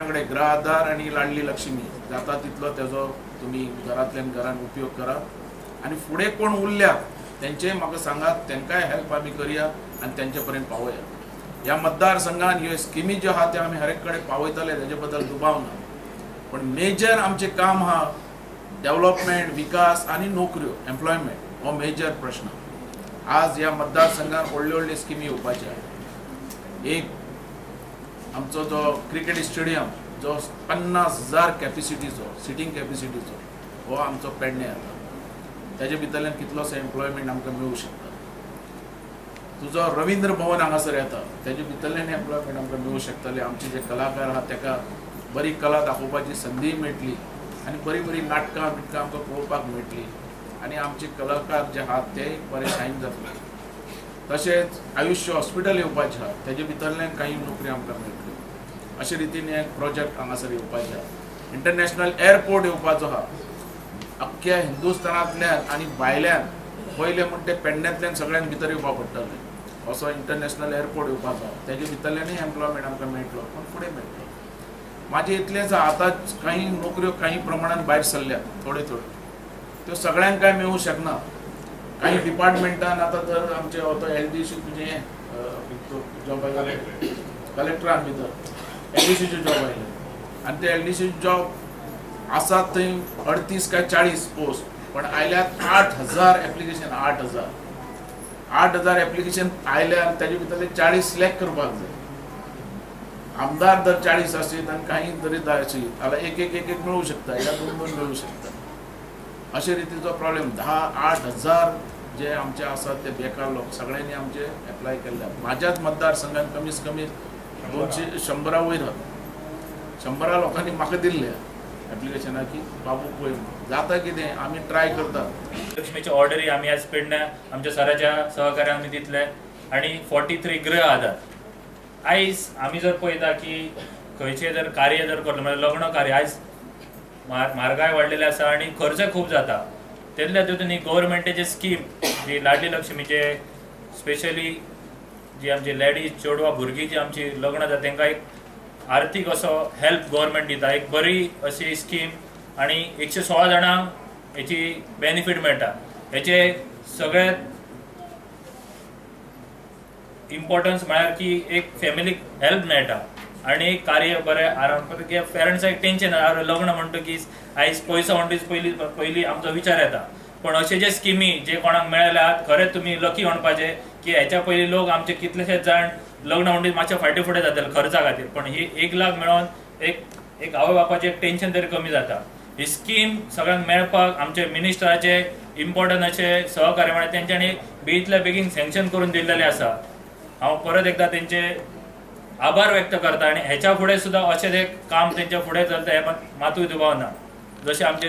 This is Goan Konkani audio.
कडेन गृह आधार आनी लाडली लक्ष्मी जाता तितलो तेजो तुमी घरांतल्यान घरान उपयोग करात आनी फुडें कोण उरल्या तेंचेय म्हाका सांगात, तेंकांय हेल्प आमी करया आनी तेंचे पर्यंत पावया. ह्या मतदारसंघान ह्यो स्किमी ज्यो आहा त्यो आमी हर एक कडेन पावयतले, तेजे बद्दल दुबाव ना. पण मेजर आमचें काम आहा डेव्हलपमेंट, विकास आनी नोकऱ्यो, एम्प्लॉयमेंट हो मेजर प्रश्न. आज ह्या मतदारसंघात व्हडल्यो व्हडल्यो स्किमी येवपाच्यो आहा. एक आमचो जो क्रिकेट स्टेडियम जो 50,000 कॅपिसिटीचो, सिटींग कॅपिसिटीचो, हो आमचो पेडणे येता. तेजे भितरल्यान कितलोसो एम्प्लॉयमेंट आमकां मेळूं शकता. तुजो रवींद्र भवन हांगासर येता, तेजे भितरल्यान एम्प्लॉयमेंट आमकां मेळूं शकतलें. आमचे जे कलाकार आहा तेका बरी कला दाखोवपाची संदी मेळटली आनी बरीं बरीं नाटकां बिटकां आमकां पळोवपाक मेळटली आनी आमचे कलाकार जे आहात ते बरे शायन जातले. तशेंच आयुश्य हॉस्पिटल येवपाचें आहा, तेजे भितरल्यान काही नोकरी आमकां मेळटल्यो. अशे रितीन एक प्रोजेक्ट हांगासर येवपाचें आहा. इंटरनॅशनल एअरपोर्ट येवपाचो आहा. अख्ख्या हिंदुस्थानांतल्यान आनी भायल्यान पयलें म्हण ते पेडण्यांतल्यान सगळ्यांक भितर येवपाक पडटलें. असो इंटरनॅशनल एअरपोर्ट येवपाचो आहा, तेजे भितरल्यानूय एम्प्लॉयमेंट आमकां मेळटलो, पूण फुडें मेळटलो. म्हाजें इतलेंच आहा. आतां काही नोकऱ्यो काही प्रमाणान भायर सरल्यात थोड्यो थोड्यो, त्यो सगळ्यांक काय मेळूं शकना. काही डिपार्टमेंटान आतां जर आमचे तो एलडीसी तुजें जॉब आयले, कलेक्टरान भितर एलडीसीचे जॉब आयले आनी ते एलडीसी जॉब आसात थंय 38 काय 40 पोस्ट, पण आयल्यात 8000 एप्लिकेशन. 8000, 8000 एप्लिकेशन आयल्या आनी तेजे भितरले 40 सिलेक्ट करपाक जाय. आमदार जर 40 आसीत आनी काही तरी आसीत जाल्यार एक एक एक एक मेळूं शकता या दोन दोन मेळूं शकता. अशे रितीचो प्रॉब्लेम. 8,000 जे आमचे आसात ते बेकार लोक सगळ्यांनी आमचे एप्लाय केल्ले. म्हाज्याच मतदारसंघात कमीत कमी 200, 100 वयर आहा. 100 लोकांनी म्हाका दिल्ले एप्लिकेशनां की बाबू पळय म्हणून. जाता कितें, आमी ट्राय करतात. लक्ष्मीची ऑर्डरी आमी आज पेडण्या आमच्या सराच्या सहकार्यान आमी दितले आनी 43 गृह आधार. आयज आमी जर पळयता की खंयचें जर कार्य जर करता म्हळ्यार लग्न कार्य, आयज म्हारगाय वाडलेली आसा आनी खर्च खूब जाता. तेतल्या तितून ही गव्हर्मेंटाची स्कीम जी लाडली लक्ष्मीचे, स्पेशली जी आमची लेडीज, चेडवां, भुरगीं जी आमची लग्न जाता तेंकां एक आर्थीक असो हेल्प गव्हर्मेंट दिता. एक बरी अशी स्कीम आनी 116 जाणांक हेची बेनिफीट मेळटा. हेचे सगळ्यात इम्पॉर्टन्स म्हळ्यार की एक फॅमिलीक हेल्प मेळटा आनी एक कार्य बरें आराम. पेरंट्साक एक टेन्शन, आरे लग्न म्हणटकीच आयज पयसो म्हणटकीच पयली पयली आमचो विचार येता. पण अशे जे स्किमी जे कोणाक मेळ्ळ्यात, खरेंच तुमी लकी म्हणपाचें की हेच्या पयलीं लोक आमचे कितलेशेच जाण लग्न म्हणटकीच मातशे फाटीं फुडें जाताले खर्चा खातीर, पण ही 1 लाख मेळोन एक एक आवय बापाचें एक टेन्शन तरी कमी जाता. ही स्कीम सगळ्यांक मेळपाक आमचे मिनिस्टराचे इम्पॉर्टंट अशे सहकार्य, म्हळ्यार तेंच्यांनी बेगितल्या बेगीन सँक्शन करून दिल्लेलें आसा. हांव परत एकदा तेंचे आभार व्यक्त करता आनी हेच्या फुडें सुद्दां अशें एक काम तेंच्या फुडें चलता हे मातूय दुबाव ना. जशें आमचे